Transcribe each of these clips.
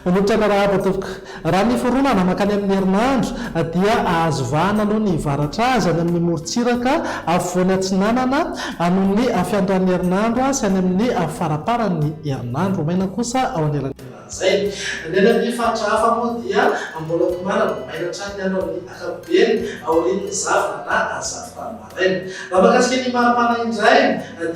Manolotra arahaba tompoko. Raha ny fironana mankany amin'ny herinandro dia ahazo vahana aloha ny varatra azy any amin'ny morontsiraka afovoany atsinanana noho ny fiandohan'ny herinandro sy any amin'ny faramparan'ny herinandro. Maina kosa ao anelanelan'izay. Ny any amin'ny faritra hafa moa dia mbola tombanana ho maina hatrany ny andro amin'ny ankapobeny aorian'ny zavona na zavon-tany maraina. Raha mahakasika ny maripana indray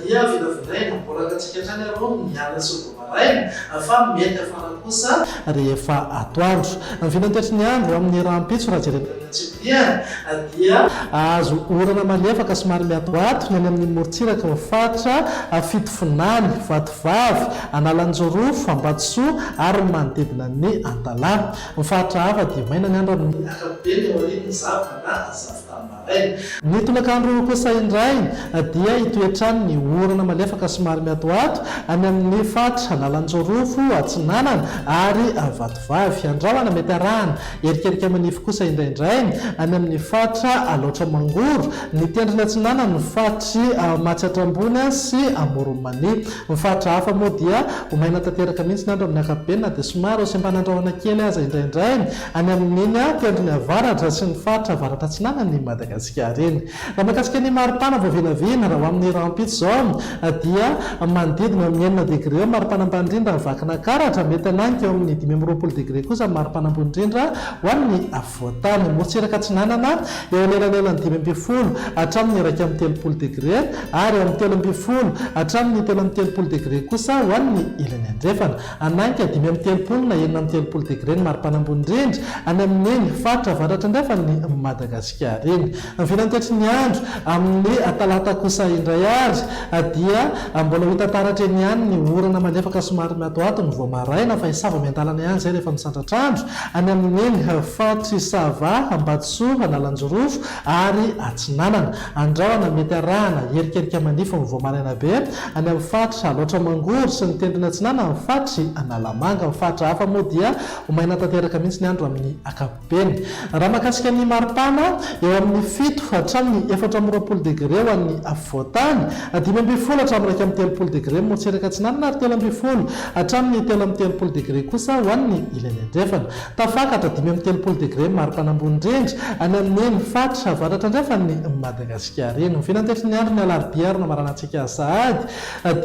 dia vinavinaina mbola hangatsiaka hatrany aloha ny alina sy ny vao maraina fa mety hafana kosa rehefa atoandro. Ny vinantetry ny andro amin'ny rahampitso raha jerena amin'ny antsipiriany dia azo orana malefaka somary miatoato ny any amin'ny morontsiraky ny faritra Fitovinany, Vatovavy, Analanjirofo, Ambatosoa ary ny manodidina ny Antalaha. Ny faritra hafa dia maina ny andro amin'ny ankapobeny aorian'ny zavona na zavon-tany maraina. Ny tolakandro kosa indray dia hitohy hatrany ny orana malefaka somary miatoato any amin'ny faritra Analanjirofo Atsinanana ary Vatovavy. Andrahona mety arahana erikerika manify kosa indraindray any amin'ny faritra Alaotra Mangoro, ny tendrony atsinanan'ny faritr'i Matsiatra Ambony sy Amoron'i Mania. Ny faritra hafa moa dia ho maina tanteraka mihitsy ny andro amin'ny ankapobeny na dia somary ho sembanan-drahona kely aza indraindray any amin'iny tendrony avaratra sy ny faritra avaratra atsinanan'i Madagasikara iny. Raha mahakasika ny maripana vao vinavina, raha ho amin'ny rahampitso izao dia manodidina eo amin'ny enina degre eo ny maripana ambany indrindra any Vakinakaratra, mety hananika eo amin'ny 25 degre kosa ny maripana ambony indrindra ho an'ny afovoan-tany. Morontsiraka atsinanana eo anelanelan'ny 15 hatramin'ny 31 degre ary eo amin'ny 13 hatramin'ny 33 degre kosa ho an'ny ilany andrefana. Hanainga 35 na 36 degre ny maripana ambony indrindra any amin'iny faritra avaratra andrefan'i Madagasikara iny. Ny vinantetry ny andro amin'ny talata kosa indray ary dia mbola ho hita taratra eny ihany ny orana malefaka somary miatoato ny vao maraina fa hisava miandalana ihany izay rehefa misandratr'andro any amin'iny faritr'i Sava, Ambatosoa, Analanjirofo ary Atsinanana. Andrahona mety arahana erikerika manify ny vao maraina be any amin'ny faritra Alaotra Mangoro sy ny tendrony atsinanan'ny faritr'i Analamanga. Ny faritra hafa moa dia ho maina tanteraka mihitsy ny andro amin'ny ankapobeny. Raha mahakasika ny maripana, eo amin'ny fito hatramin'ny 24 degre ho an'ny afovoan-tany, 15 hatramin'ny 31 degre ny morontsiraka atsinanana ary 13 hatramin'ny 33 degre kosa ho an'ny ilany andrefana. Tafakatra 35 degre ny maripana ambony indrindra any amin'iny faritra avaratra andrefan'i Madagasikara iny. Ny vinantetry ny andro ny alarobia ary namaranantsika sahady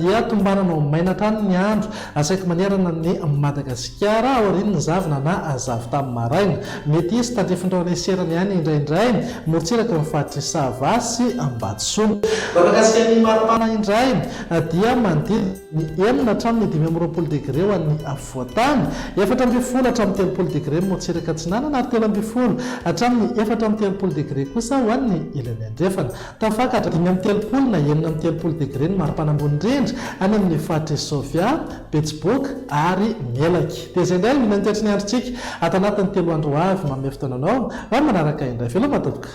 dia tombanana ho maina hatrany ny andro saiky manerana an'i Madagasikara aorian'ny zavona na zavon-tany maraina. Mety hisy tandrifin-drahona hiserana ihany indraindray morontsiraky ny faritr'i Sava sy Ambatosoa. Raha mahakasika ny maripana indray dia manodidina ny enina hatramin'ny 25 degre ho an'ny afovoan-tany, 14 hatramin'ny 30 degre ny morontsiraka atsinanana ary 13 hatramin'ny 34 degre kosa ho an'ny ilany andrefana. Tafakatra 35 na 36 degre ny maripana ambony indrindra any amin'ny faritr'i Sofia, Betsiboka ary Melaky. Dia izay indray no nantetry ny androntsika ato anatin'ny telo andro ho avy. Manome fotoana anao ho amin'ny manaraka indray. Veloma tompoko.